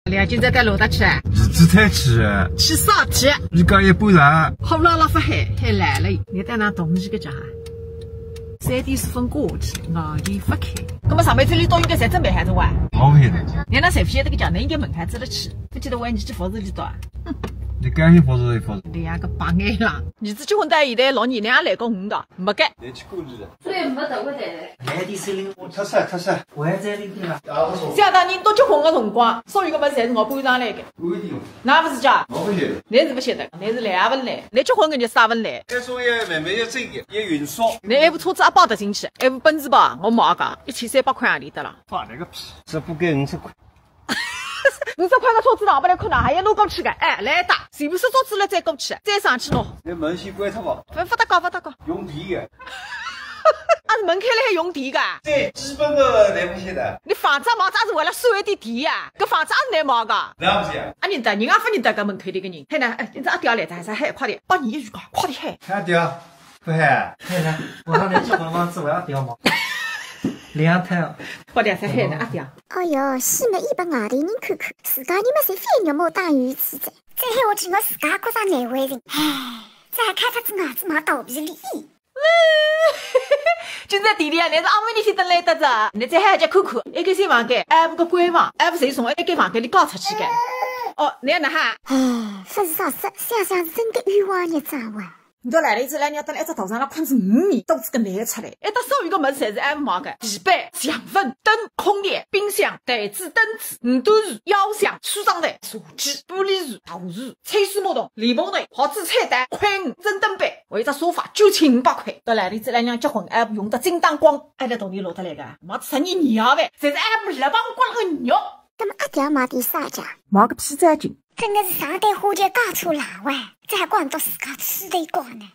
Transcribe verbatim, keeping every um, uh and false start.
两斤再带罗大去啊？日子太吃啊！吃啥吃？你讲一半啦。好了了，发黑，黑来了。你带那东西个讲啊？三点十分过去，外头发开。那么上班车里都应该侪准备好的哇？好黑的。你那谁晓得个讲，那应该门开子了去，不记得我你去服侍里头啊？你赶紧服侍一服侍。两个白眼狼。儿子结婚到现在六年，你还来过五个？没个。你去顾你的。 所以没得回来。来的是领我出色出色，我还在领的啦。啊，不错。想当年都结婚的辰光，所有个物事侪是我搬上来的。不一定。那不是假？我不晓得。你是不晓得，你是来也不来，你结婚跟人家啥不来？该说也慢慢要这个，也运输。你那部车子阿摆得进去，那部奔驰吧，我买个，一千三百块洋钿得了。放那个屁，这不给五十块。 五十块个车子上不来看呢，还要弄过去的，哎，来打，是不是车子了再过去，再上去弄？那门先关脱吧。不，不搭搞，不搭搞。用电的。啊，是门开了还用电的？最基本的来不及的。你房子买子是为了省一点电呀？搿房子也是难买的。那不是啊？啊，认得，人家不认得搿门口里个人。嘿呢，哎，今朝阿爹来的，还是嘿，快点，帮你一句讲，快点嘿。阿爹，不嘿。嘿呢，我还没结婚房子，我要爹嘛。两台。快点，再嘿呢，阿爹。 哎哟，死么伊拨外头人看看，自家人么侪翻肉末打鱼吃哉。再喊下去我自家觉着难为情。唉，再看脱仔牙齿买肚皮里。今朝弟弟啊，侬是阿妹里天等来得着，侬再喊叫看看，一个新房间，还不个官房，还不谁从一个房间里搞出去的。哦，侬哪哈？唉，勿是啥事，想想是真个冤枉孽障哇。 你到来了一只来，你要等了一只头上了困仔五年，肚子个难出来。哎，到所有个门侪是M买个，地板、墙粉、灯、空调、冰箱、台子、凳子、五段子、腰箱、梳妆台、茶几、玻璃橱、陶瓷、抽水马桶、莲蓬头、盒子、菜单、筷子、蒸灯板，还有一只沙发，九千五百块。到来了一只来，娘结婚，M用得精当光，哎，来同你落得来个，买十二年啊呗，侪是M老板刮了个肉。那么阿爹买点啥家？买个披萨巾。真的是上对花轿嫁错郎哇，这还光到自家吃的一光呢。